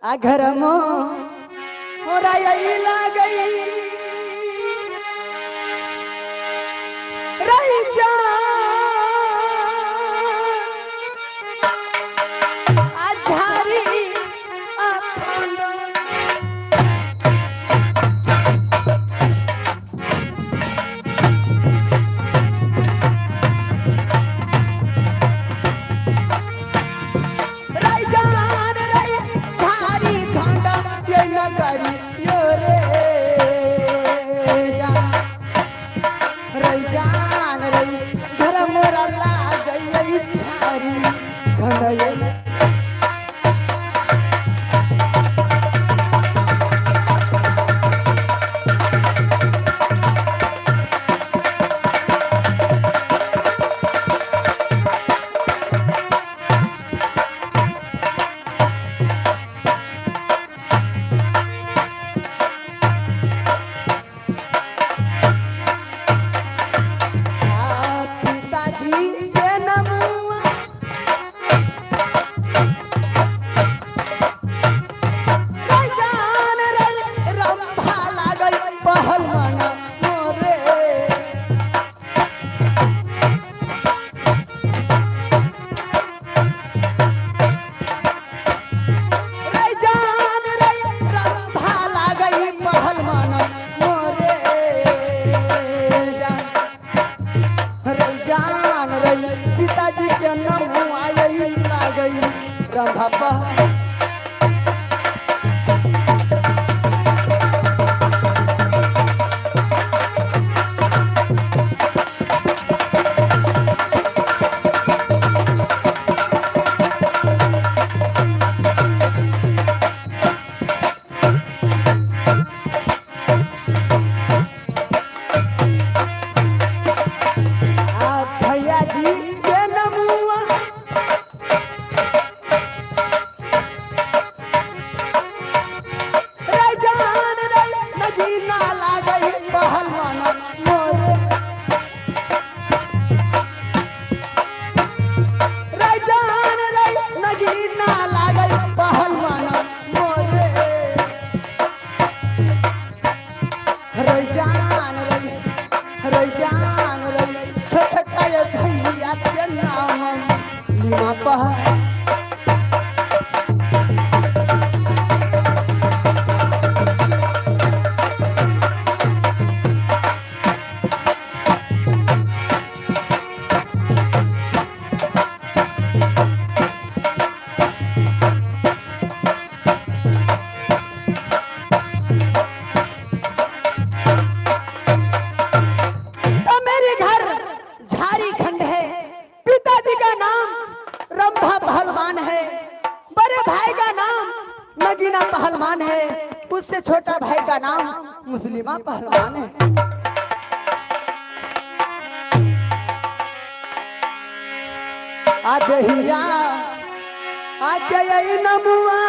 आ घर मोरा लागई रही जा आ झारी अखंड। रही जान रही झारी खंड ये नगरी यो रे जान रही जान रही घर मोरा लागई झारी खंड ये। पिताजी के नमुआ रही जान रही रंभा लागई पहलवान मोरे। रही जान रही रंभा लागई पहलवान मोरे जान रही जान रही पिताजी के नमो आई लागई रंभा पह। आ भैया जी के नमुआ रही जान रही नगीना लागई पहलवान मोरे। रही जान रही नगीना लागई पहलवान मोरे। रही जान रही रही जान रही छोटका ये भैया के नाम लीमा पह। तो मेरे घर झारीखंड है, पिताजी का नाम रंभा पहलवान है, बड़े भाई का नाम नगीना पहलवान है, उससे छोटा भाई का नाम मुस्लिमा पहलवान है। आदहिया आजय नमुआ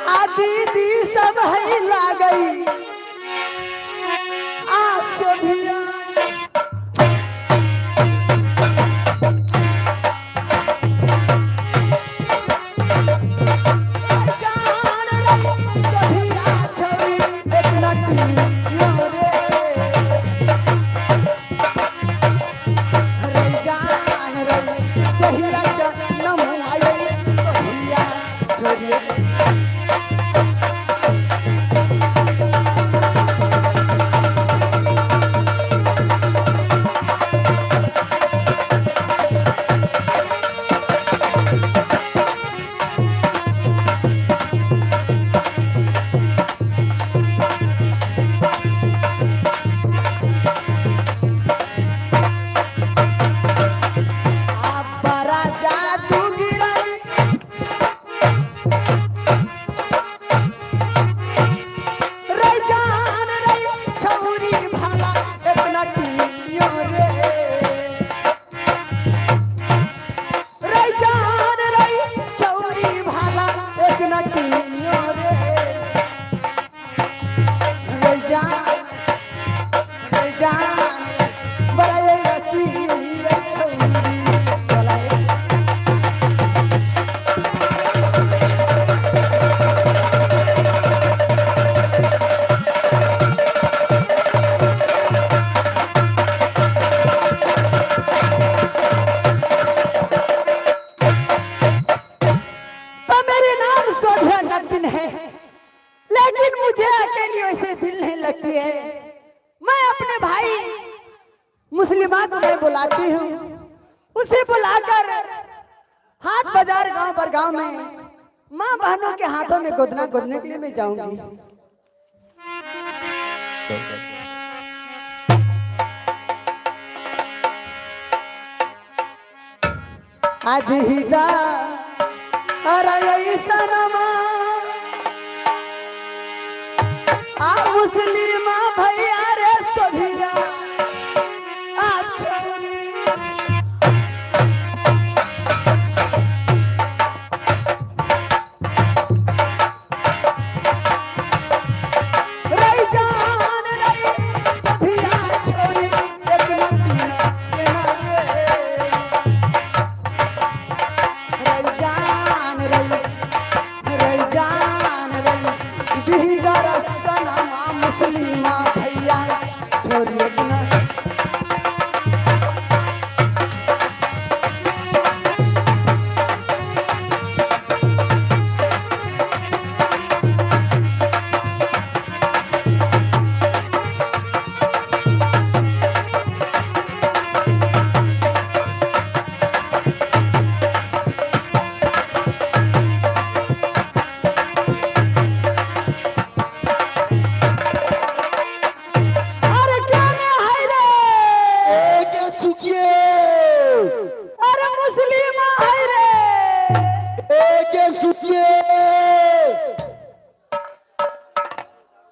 आ दीदी सब है लागई आ शोभिया। जान रही शोभिया छवि एक नटी रे। रे जान रही दहिया के नमु आई। बुलाती हूँ। उसे बुलाकर हाट बाजार गांव पर गांव में माँ बहनों के हाथों में गोदना गोदने के लिए मैं जाऊंगी। अधिदा अरे सनमा आ मुस्लिमा भैया रे सभिया आ छोरी। रही जान रही सभिया छोरी एक नंदना के ना रे। रही जान रही, रही जान रही दीगर सनमा मुस्लिमा भैया छोरी एक न। अरे क्या में है रे? ए के सुखिए। अरे मुस्लिमा है रे। ए के सुखिए।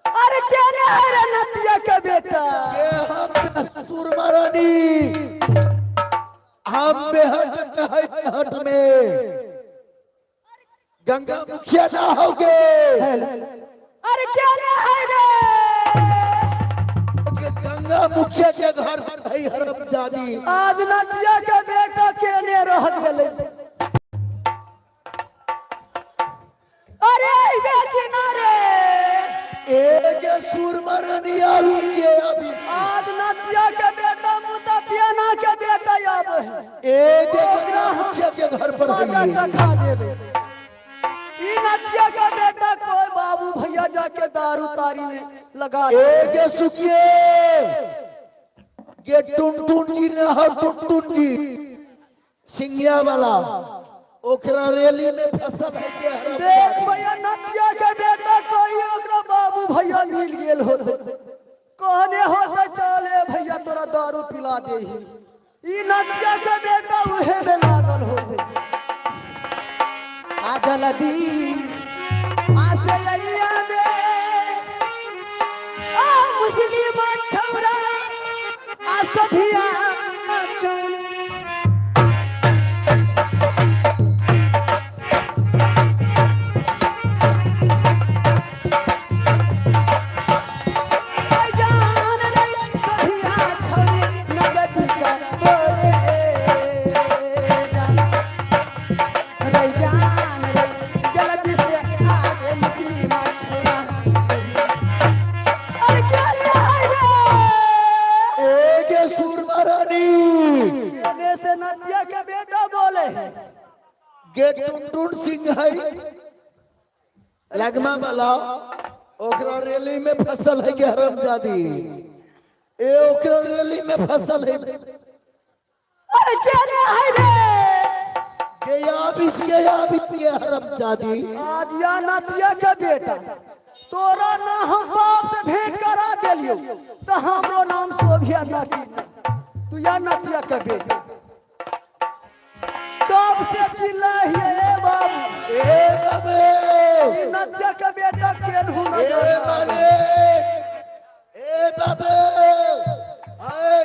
अरे क्या में है रे नतिया के बेटा? के हम सुरमारानी, हम बेहट में है, बेहट में गंगा मुखिया ना होगे। अरे क्या में है रे? के गंगा मुखिया के घर पर है हरमजादी। आज नतिया के बेटा केने रह गेलै? अरे अइबे किनारे। ए के सुरमारानी आवी के अभी। आज नतिया के बेटा मुता पियाना के बेटा आवे है। ए के गंगा मुखिया के घर पर मजा है। चखा देबे। ई नतिया के बेटा कोई बाबू भैया जाके दारू तारी में लगा दे। ए के सुखिए के टुनटुन जी ना हो, टुनटुन जी सिंगिया वाला ओकरा रैली में फसल है के हरम। देख भैया नतिया के बेटा कोई ओकरा बाबू भैया मिल गेल होते, कहने होते चले भैया तोरा दारू पिला दे। ई नतिया के बेटा उहे में लागल होते। आ जल्दी आसे अइया में आ मुस्लिम छौरा आ सभिया चौरा। जान रे सभिया छोरी नगदी का बोले जान रे, जान रे जल्दी से आगे मुस्लिम छोरा। अरे क्या ले आए रे? ए के सुरमारानी। केने से नदिया के बेटा बोले है? के टुनटुन सिंह है लगमा वाला ओकरा रैली में फसल है के हरमजादी। ए ओकरा रैली में फसल है। अरे क्या ले आए रे? के आबिस के आबिस के हरमजादी। आज या नदिया के बेटा तोरा ना हम बाप से भेंट करा देलियो तो हमरो नाम शोभिया नाटी। तू या नदिया के बेटा कब से चिल्लाहिए ए बाबू। ए बाबे। ई नदिया के बेटा केनहू ए नजर ना बाबे। ए बाबे, आए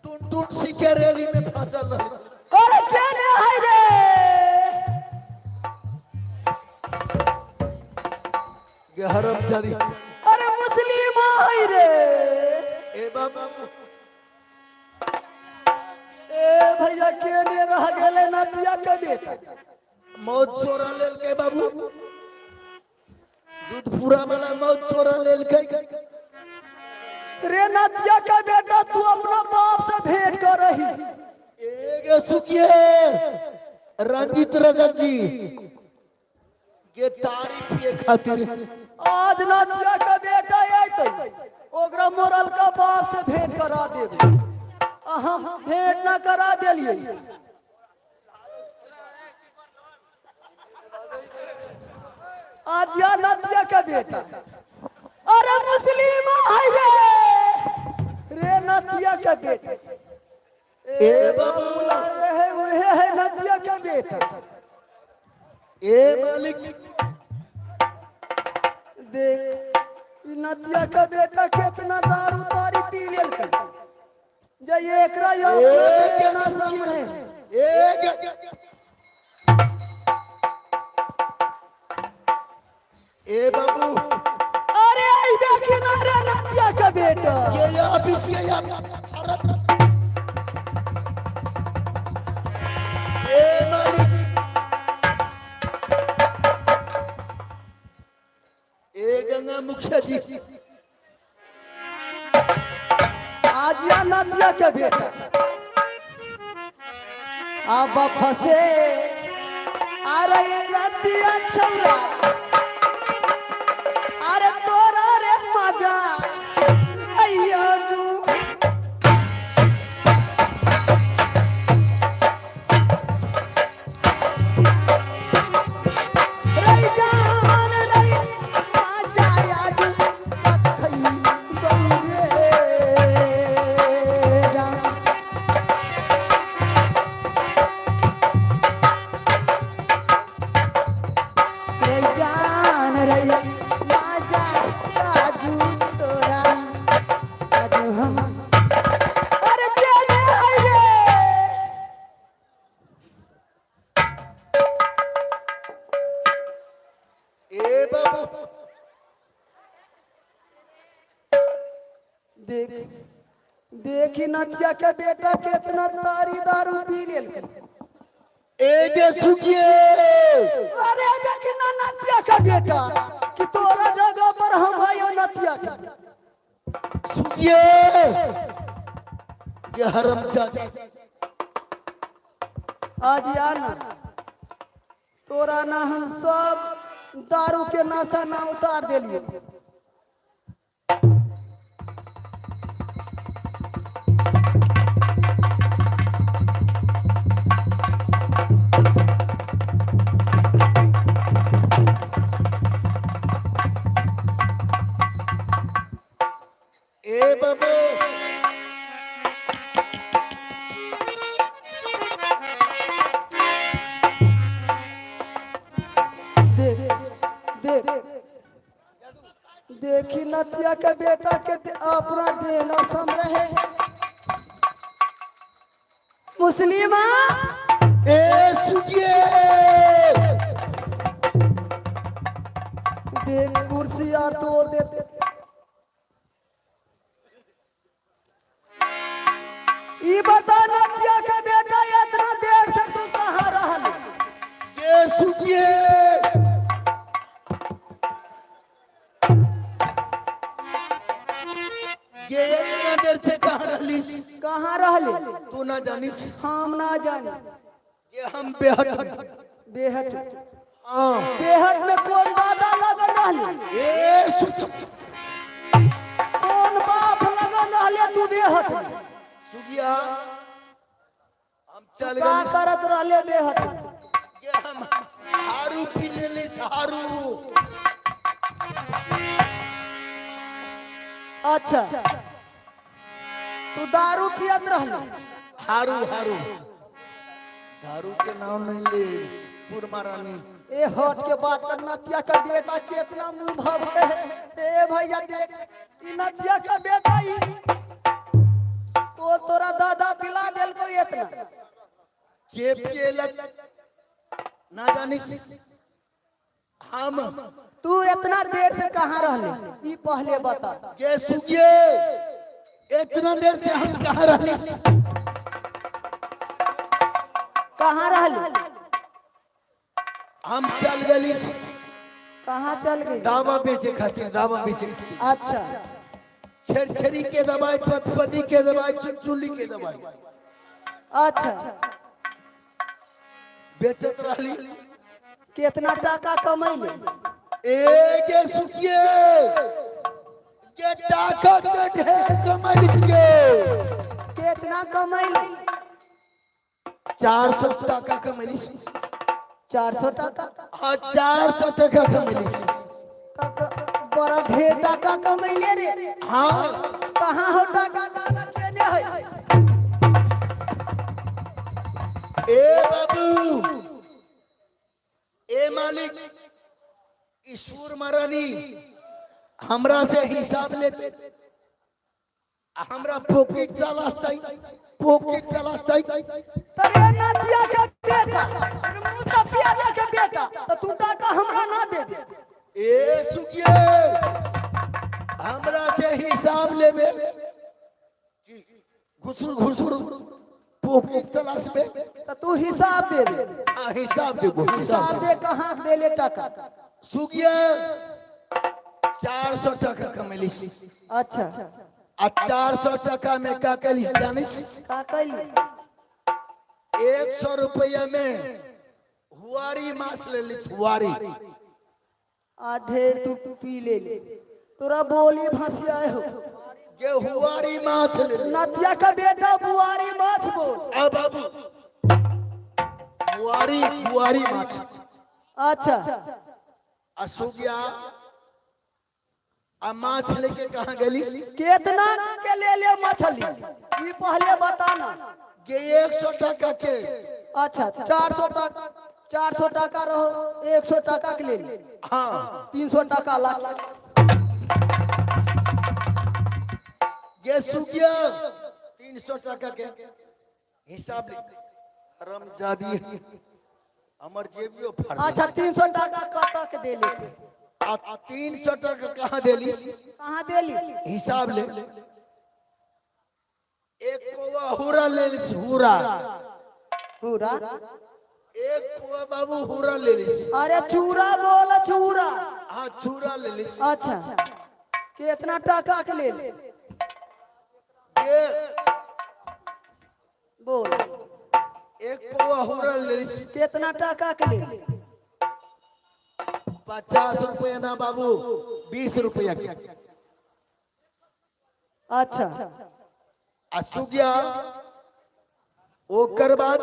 टुनटुन सिंह के रैली में फसल है। अरे केने है रे? के हरमजादी। अरे मुस्लिम है रे। ए बाबू। ए भैया केने रह गेले नदिया के बेटा? मौत चोरा लेलकै बाबू, दूध पूरा वाला मौत चोरा लेलकै। रे नदिया के बेटा, तू अपना बाप से भेंट कर रही। एगे सुखिए रंजित रजत जी के तारीफ पिए खातिर। आज नदिया के बेटा अयतै ओकरा मोरल का बाप से भेंट करा देबे। आ हम भेंट न करा देलियै। आज या नदिया के बेटा, अरे मुस्लिम है रे, रे नदिया के बेटा। ए बाबू है उहे है नदिया के बेटा। ए मालिक, देख ई नदिया के बेटा कितना दारू तारी पी लेलकै जे एकरा यो ना समझे। ए ए बाबू, अरे आई देखी ना रे नदिया के बेटा। ये या ऑफिस के या ए मालिक, ए गंगा मुखिया जी। आज या नदिया के बेटा अब फंसे। अरे नदिया छौरा, अरे तोरा रे मजा अय्या जू। रे जान रे मजा आज कथई गौरे जान। रे जान रे मजा आजू तोरा आजू हम। अरे चले है रे। ए बाबू, देख देखी नदिया के बेटा कितना तारी दारू पी लेल। ए जे सुखिए। अरे देखी ना नदिया के बेटा कि तोरा जगह पर हम है नदिया के। सुखिए ये हरम चाचा। आज या ना तोरा ना हम सब दारू के नशा ना उतार देलिए। ए बाबू, देख देख देखी नतिया के बेटा के अपना देना सम रहे मुस्लिमा। ए सुखिए। देख कुर्सी यार तोड़ देते। ई बता नतिया के बेटा इतना देर से तू कहाँ रहल? ए सुखिए, ये इतना देर से कहाँ रहलिस? कहाँ रहले? तू ना जानिस? हम ना जानी। ये हम बेहट। बेहट? हाँ। बेहट में कौन दादा लगन रहले? ए कौन बाप लगन रहले तू बेहट में? सुगिया हम चल का गए। करत रहले बेहट में? ये हम हारू पी लेले, हारू। अच्छा, तू दारू पियत रहले? हारू हारू, दारू के नाम नहीं ले सुरमा रानी। ए हट के बात कर। नतिया का बेटा कितना मुंह भव है। ए भैया देख ई नतिया का बेटा ई तो तोरा दादा पिला देलको इतना? के पिएलक ना जानिस हम। तू इतना देर से कहाँ रहले, ई पहले बता। के सुगिए, इतना देर से हम कहाँ रहली? कहाँ रहले? हम चल गली। कहाँ चल गई? दावा बेचे खातिर, दावा बेचे खातिर। अच्छा। छेरछेरी के दवाई, पतपदी के दवाई, चुलचुली के दवाई। अच्छा। बेचत रहली। कितना टाका कमैले? ए गे सुखिए, के टाका के ढेर कमैलिस गे। कितना कमैली? 400 टाका कमैली। 400 टाका? हाँ, 400 टाका कमैली। तब तो बड़ा ढेर टाका कमैले रे। हाँ। कहाँ हो टाका लाला केने है? ए बाबू, ए मालिक, ईश्वर महारानी हमरा से हिसाब लेते आ हमरा पॉकेट तलाशतै, पॉकेट तलाशतै। तरे नदिया के बेटा, मुंह तो पियाला के बेटा, तो तू टाका हमरा ना दे दे। ए सुखिए, हमरा से हिसाब लेबे कि घुसुर घुसुर पॉकेट तलाशबे? तो तू हिसाब दे दे। हाँ, हिसाब देबो। हिसाब हिसाब दे, कहाँ देले टाका? सुखिए, 400 टका कमेली। अच्छा। आ 400 टका में का कैलिस जानिस? का कैली? 100 रुपया में हुआरी मांस ले ली, हुआरी। आ ढेर तू पी ले ले, तोरा बोली भसिया हो। गे हुआरी माछ ले ली। नदिया का बेटा, बुआरी माछ बोल। आ बाबू, हुआरी, हुआरी माछ। अच्छा। आ सुगिया, आ माछ लेके कहाँ गेली? केतना के ले ले मछली, ई पहले बताना। गे 100 टका के। अच्छा, 400 टाका, 400 टाका रहो, 100 टाका के ले ले। हाँ। 300 टाका ला। गे सुगिया, 300 टका के हिसाब ले, हरामजादी हमर जेबियो फाड़। अच्छा, 300 टाका कत के दे ले? आ 300 टका कहाँ देली? कहाँ देली? हिसाब ले। एक पौआ हुरा ले ली, हुरा। पूरा? एक पौआ बाबू हुरा ले ली। अरे चूरा बोल, चूरा। हाँ, चूरा ले ली। अच्छा, कितना टाका के ले ले? ये बोल। एक पौआ हुरा ले ली। कितना टाका के ले? 50 रुपया ना बाबू, 20 रुपया के। अच्छा। आ सुगिया, ओकर बाद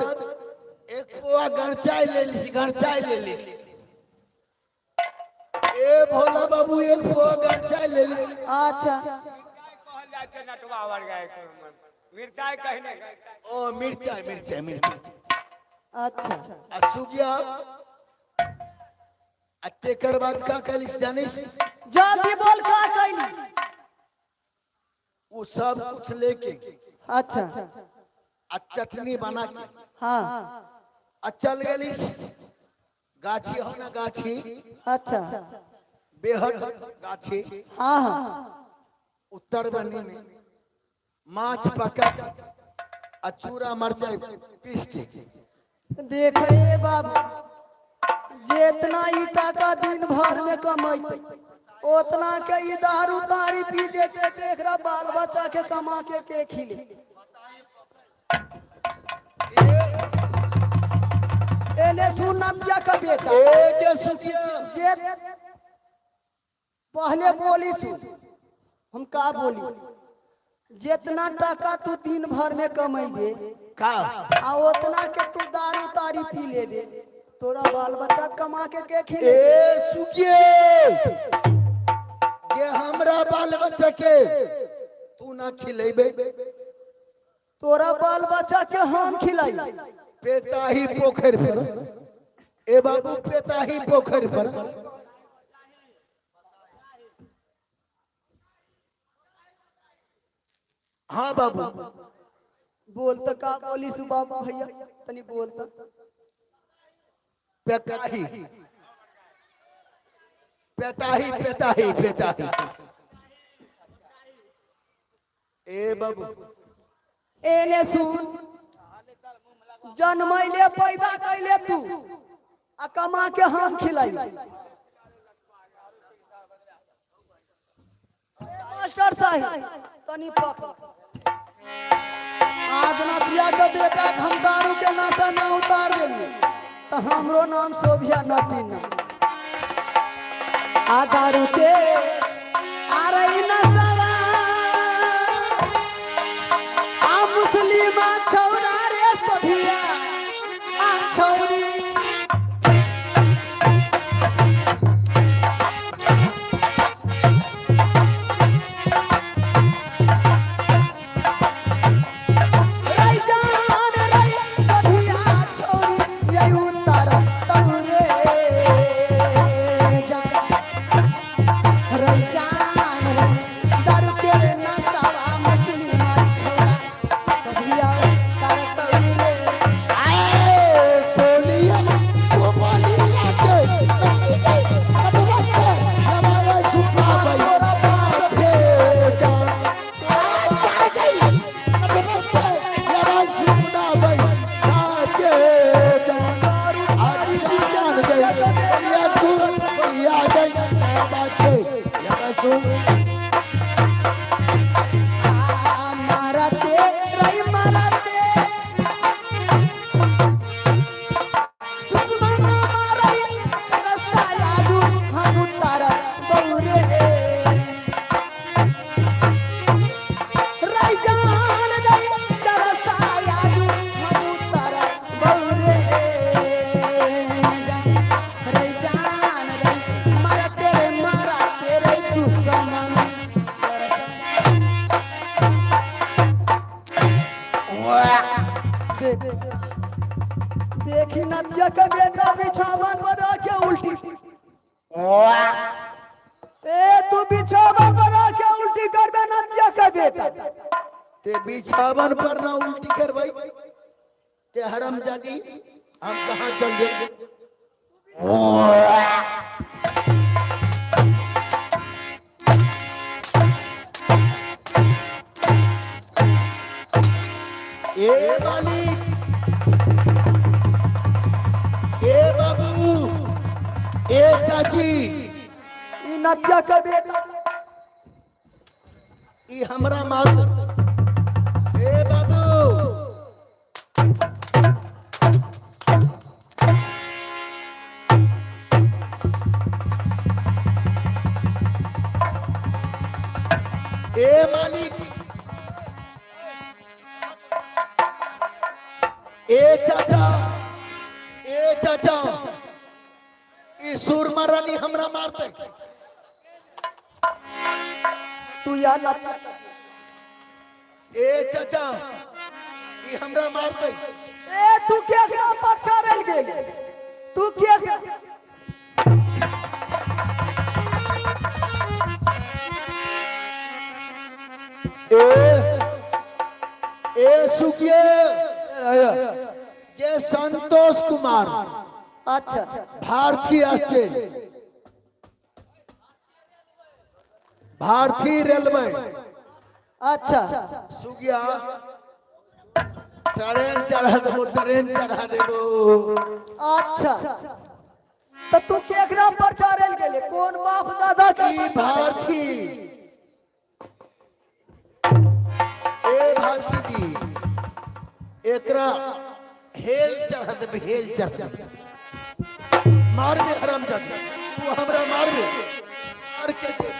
एक पौआ गरचाई ले ली, गरचाई ले ली। ए भोला बाबू, एक पौआ गरचाई ले ली। अच्छा। कहल जाइ छै नटवा गए मिरचाइ कहने। ओ मिर्चाई, मिर्चाई, मिर्चाई। अच्छा। आ सुगिया, आ तेकर बाद का कहलिस जानिस? जल्दी बोल, का कैली? वो सब कुछ लेके अच्छा। आ चटनी बना के आ चल गेलिस गाछी हो ना, गाछी। अच्छा। बेहद गाछी। हाँ हाँ उत्तर बनी में माछ पका के आ चूरा मरचाई पीस के। देखे बाबू, जितना ई टाका दिन भर में कमैते, उतना के ई दारू तारी पी जेते, ते एकरा बाल बच्चा के कमा के खिले? एले सुन नदिया का बेटा। ए जे सुखिया। जे पहले बोली सुन, हम का बोली? जितना टाका तू दिन भर में कमेबे का आ उतना के तू दारू तारी पी लेबे, तोरा बाल बच्चा कमा के खिले? ए सुखिए, ये हमरा बाल बच्चा के तू ना खिलेबे? तोरा बाल बच्चा के हम खिलाई। पेताही पोखर पर, ए बाबू, पेताही पोखर पर। हाँ बाबू। बोल तो, का बोली सु बाबू भैया, तनी बोल तो। पेताही, पेताही, पेताही, पेताही, ए बाबू। एने सुन, जन्मैले पैदा कैले तू आ कमा के हम खिलाई। मास्टर साहब, तनी पकड़। आज नदिया के बेटा के हम दारू के नशा ना उतार देली तो हमरो नाम शोभिया नटी ना। आ दारू के आ रही नशवा आ मुस्लिम। बलिया घूम बलिया जाई नया बात है या सुन। मारते रई मारते दुश्मन मारई रसायादू हम तारा बौरे रई जान रई चरसायादू हम तारा बौरे रई जान रई मारते रे मारते रे दुश्मन देखी नदिया के बेटा बिछावन पर के उल्टी। ए तू बिछावन पर के उल्टी करबे नदिया के बेटा। ते बिछावन पर ना उल्टी कर भाई, ते हराम जादी, हम कहाँ चल जाए? ए मालिक, ए बाबू, ए चाची। ई नदिया के बेटा। ई हमरा मार। ए बाबू। ए मालिक, ए चाचा, ए चाचा, ई सुरमा रानी हमरा मारते। तू या नदिया के- ए चाचा, ई हमरा मारते। ए तू के पर चढ़ल गेल? तू के ए ए सुखिए के संतोष कुमार। अच्छा। भारतीय स्टेट, भारतीय रेलवे। अच्छा। सुगिया, ट्रेन चढ़ा देबो, ट्रेन चढ़ा देबो। अच्छा, तो तू केकरा पर चढ़ल गेले? कौन बाप दादा के? ई भारती, ए भारती जी, एकरा हेल चढ़ा देबे, हेल चढ़ा देबे। मारबे हरामजादा, तू हमरा मारबे, मार के दे।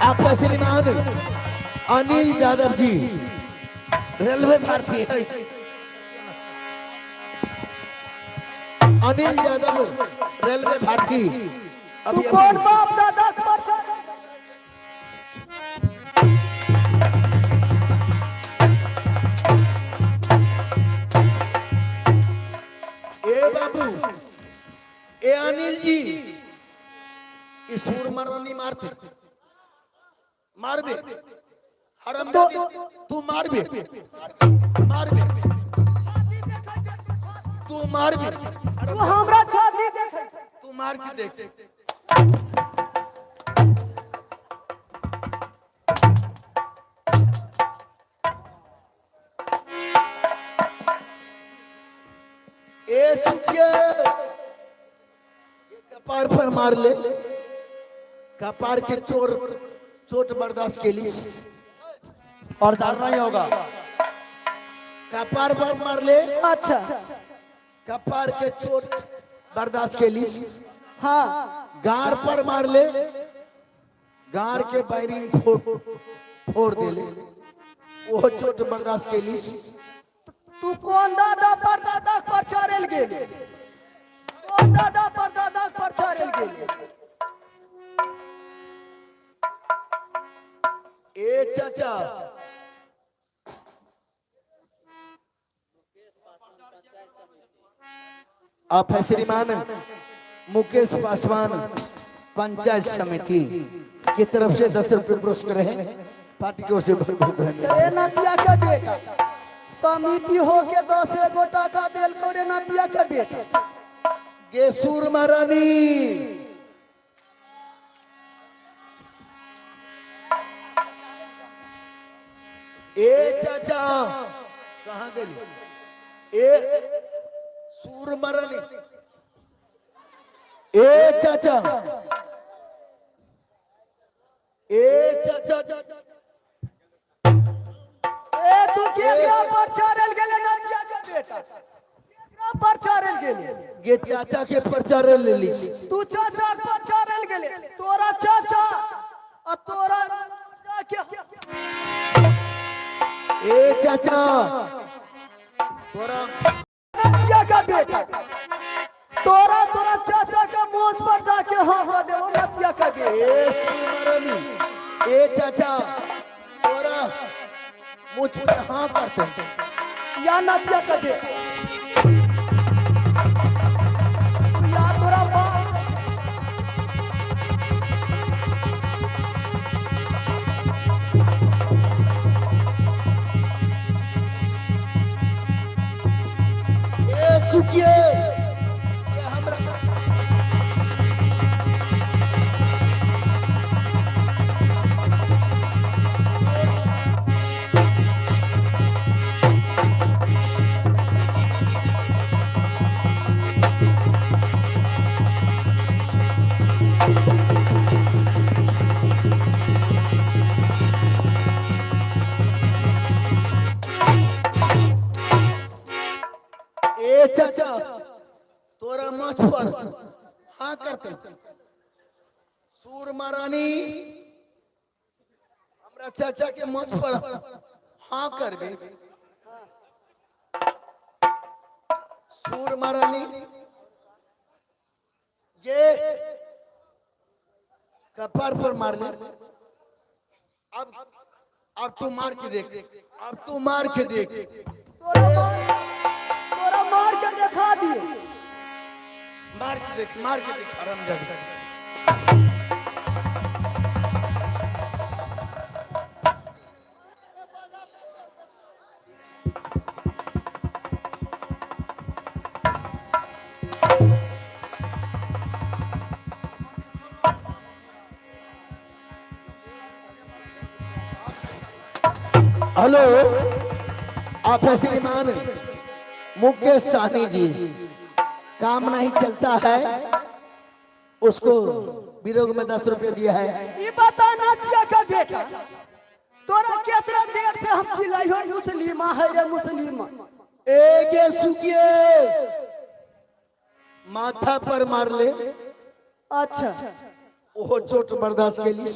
आपका श्रीमान अनिल यादव जी, रेलवे भारती है। अनिल यादव, रेलवे भारती। तू अभी कौन बाप दादा के पर चढ़ल? ए बाबू, ए अनिल जी, ई सुर मरनी मारते, मारबे हराम, तू मारबे, मारबे, तू मारबे। तू हमरा छाती देखे। तू मार के देख। ए सुखिया, ये कपार पर मार ले, कपार के चोर चोट बर्दाश्त के लिए और डरना ही होगा। कपार पर मार ले। अच्छा। कपार के चोट बर्दाश्त के लिए। हाँ। गार पर मार ले, गार के बैरिंग फोड़ फोड़ दे ले, वो चोट बर्दाश्त के लिए। तू कौन दादा पर दादा पर चढ़ल गेल? कौन दादा पर दादा पर चढ़ल गेल? ए चाचा, आप है श्रीमान मुकेश पासवान, पंचायत समिति की तरफ से 10 रुपये पुरस्कार है। पार्टी की ओर से बहुत बहुत धन्यवाद। रे नतिया के बेटा, समिति हो के 10 एगो टाका देल को रे नतिया के बेटा। गे सुरमा रानी। ए चाचा कहाँ गेली ए सूर मरनी ए चाचा ए चाचा ए तू केकरा पर चढ़ल गेले नदिया के बेटा केकरा पर चढ़ल गेले गे चाचा के प्रचार ले ली तू चाचा पर चढ़ल गेले तोरा चाचा आ तोरा के ए चाचा तोरा नदिया का बेटा तोरा तोरा चाचा के मोच पर जाके हाँ हाँ देवो नदिया का बेटा ए सुमरनी ए चाचा तोरा मुझ पर हाँ करते या नदिया का बेटा तू या तोरा बाप ए सुखिए ये हमरा ए चाचा तोरा माछ पर हाँ करते सूर महारानी हमरा चाचा के माछ पर हाँ करबे सूर महारानी ये कपार पर मार ले अब तू मार के देख अब तू मार के देख तोरा मार तोरा मार के देखा दिए मार के देख मार के देख हरामजादी हेलो आप है श्रीमान मुकेश साहनी जी काम नहीं चलता है उसको विरोग में 10 रुपए दिया है ई बता नदिया का बेटा तोरा केतना देर से हम चिल्लाई हो मुस्लिमा है रे मुस्लिमा ए गे सुखिए माथा पर मार ले अच्छा ओहो चोट बर्दाश्त के लिए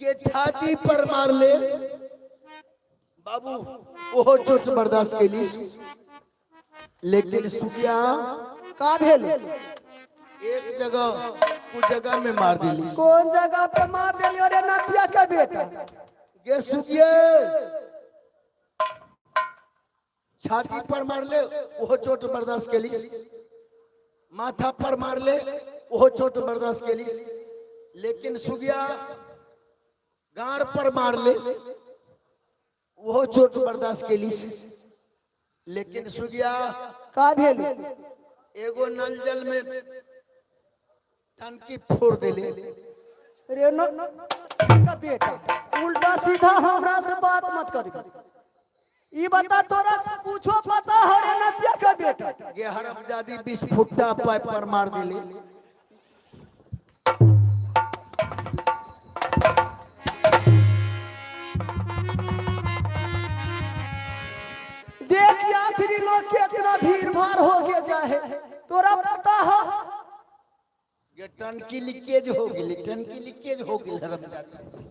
गे छाती पर मार ले बाबू ओहो चोट बर्दाश्त के लिए लेकिन सुखिया का भेल एक जगह कुछ जगह में मार दिली कौन जगह पे मार देली अरे नदिया का बेटा गे सुखिए छाती पर मार ले वो चोट बर्दाश्त के लिए माथा पर मार ले वो चोट बर्दाश्त के लिए लेकिन सुगिया गार पर मार ले वो चोट बर्दाश्त के लिए लेकिन सुगिया का भेल एगो नल जल में टंकी फोड़ देले रे न का बेटा उल्टा सीधा हमरा से बात मत कर ई बता तोरा पूछो पता है रे नदिया का बेटा गे हरामजादी 20 फुट्टा पाइप पर मार दिले देख यात्री लोग कितना भीड़ भाड़ हो के जाए तोरा पता है ये टंकी लीकेज हो गेली टंकी लीकेज हो गेल हरामजादी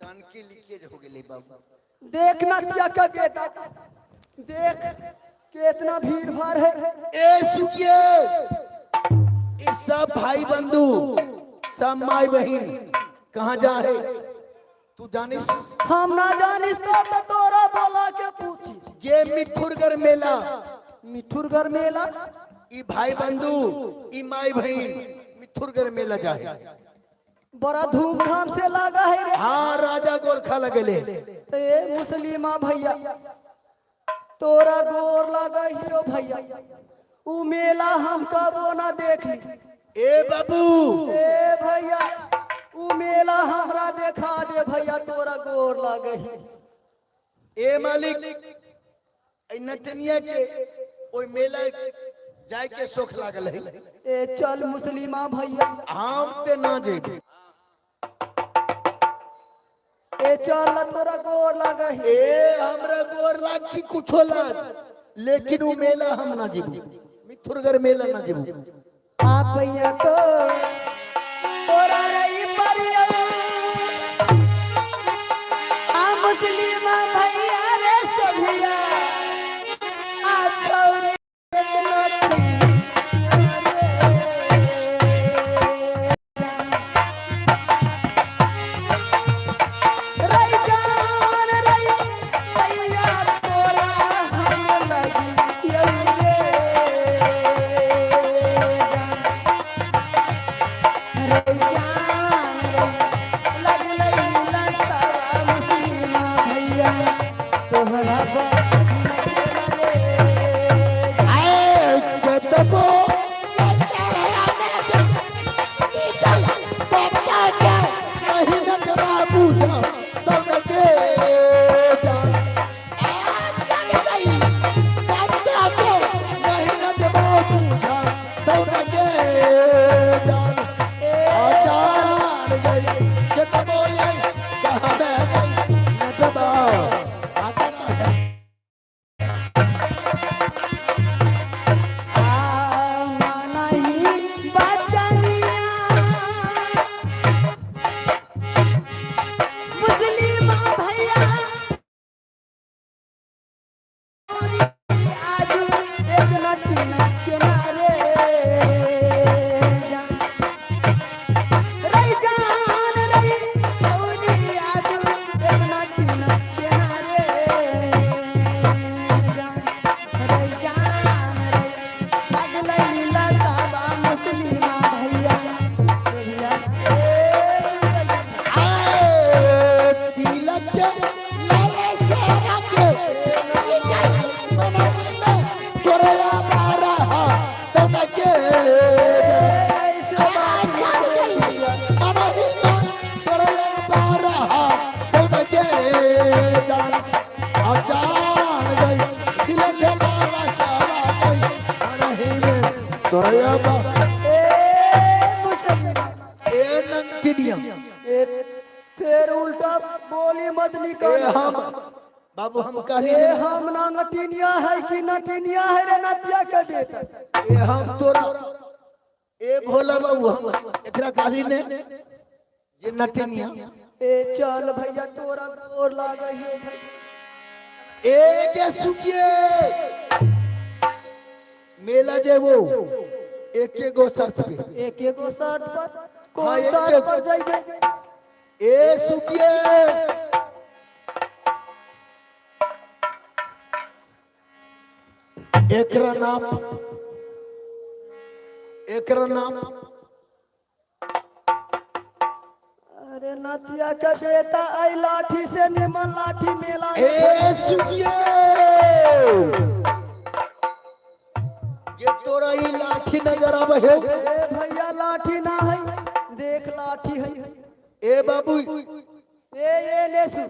टंकी लीकेज हो गेली बाबू देख नदिया का बेटा देख कितना भीड़ भाड़ है ए सुखिए इस सब भाई बंधु सब माई बहन कहाँ जा है तू जानिस हम ना जानिस तो तोरा बोला के पूछी ये मिथुरगढ़ मेला मिठुरगढ़ मेला ई भाई बंधु ई माई बहन मिथुरगढ़ मेला जाए बड़ा धूमधाम से लगा है रे हाँ राजा गोरखा लगेले ए मुस्लिमा भैया तोरा गोर लगा हियो भैया उ मेला हम कबो ना देखली। ए बाबू। ए भैया, उ मेला हमरा देखा दे भैया, तोरा गोर लागही। ए मालिक, ए नटनिया के ओइ मेला जाय के शौक लागल है। ए चल मुस्लिमा भैया। हम ते ना जेबे। ए चल, तोरा गोर लागही। ए हमरा गोर लाग की कुछो लाग, लेकिन उ मेला हम ना जेबू, मिथुरगर मेला ना जेबू। आप भैया तो तोरा रही परियो आ मुस्लिमा भैया रे सभिया आ छौरी एक नटी रे जान रे भैया तोरा हम लगी रे जान रे जान रे लगलै लसारा मुस्लिमा भैया तोहरा बन रे। आए कतबो नहीं नटवा बूझा तब के जान चल गई बच्चा के नहीं नटवा बूझा तब के जान आचार गई कतबो ये कहाँ में गई नटवा आता ना। आ मनही बचनिया मुस्लिमा भैया आजू एक नटी किनारे जान रे जान रे छौरी आजू एक नटी किनारे जान रे जान रे लगलै लीला साबा मुस्लिमा भैया भैया ए मुस्लिमा। आए तिलक के लाल से रंग तोरे बारा तब के ऐसे बात ना भैया। तोरे बारा तब के जान अजान गई तिलक के लाल सावा गई मनही में तोरे बारा। ए मुस्लिमा। ए नंगटिडियम। ए फिर उल्टा बोली मत ए निकल। हम बाबू हम कहली। ए हम ना नटिनिया है कि नटिनिया है रे नतिया के बेटा। ए हम तोरा, ए भोला बाबू, हम एकरा कहली ने जे नटनिया। ए चल भैया, तोरा गोर लागै है भैया। ए के सुखिए मेला जेबो एक गो शर्त पे। एक एगो शर्त पर? हाँ, कौन एक शर्त एगो। पर जइबे? ए सुखिए, एकरा नाम, एकरा नाम। अरे नतिया के बेटा, ऐ लाठी से निमन लाठी मेला में। ए सुखिए, ये तोरा ई लाठी नजर आवे है? ए भैया, लाठी ना है, देख लाठी है। ए बाबू। ए ए ले सु।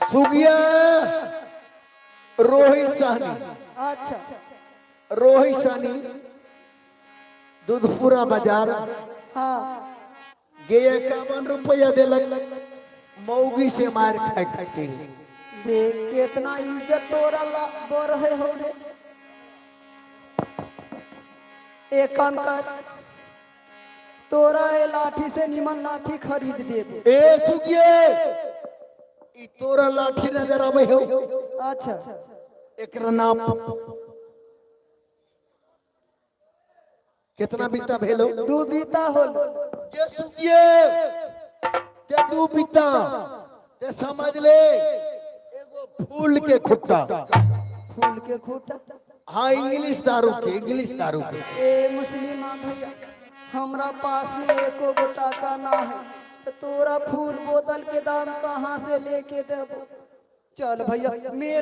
सुगिया, रोहित सहनी। अच्छा। रोहित सहनी, दूधपुरा बाजार। हाँ। गे 51 रुपया देलक मौगी से मार खाए खातिर। देख केतना इज्जत तोरा ला बढ़े हो रे। एक काम कर, तोरा ए लाठी से निमन लाठी खरीद देब। ए सुगिए, ई तोरा लाठी नजर आवे हो? अच्छा। एकरा नाम कितना बीता भेलो? 2 बीता होल। जे सुगिए ते 2 बीता ते समझ ले एगो फूल के खुट्टा। फूल के खूटा? हाँ, इंग्लिश दारू के, इंग्लिश दारू के। ए मुस्लिमा भैया, हमरा पास में एको गो टाका ना है। तोरा फूल बोतल के दाम कहाँ से लेके देबो? चल भैया मेला।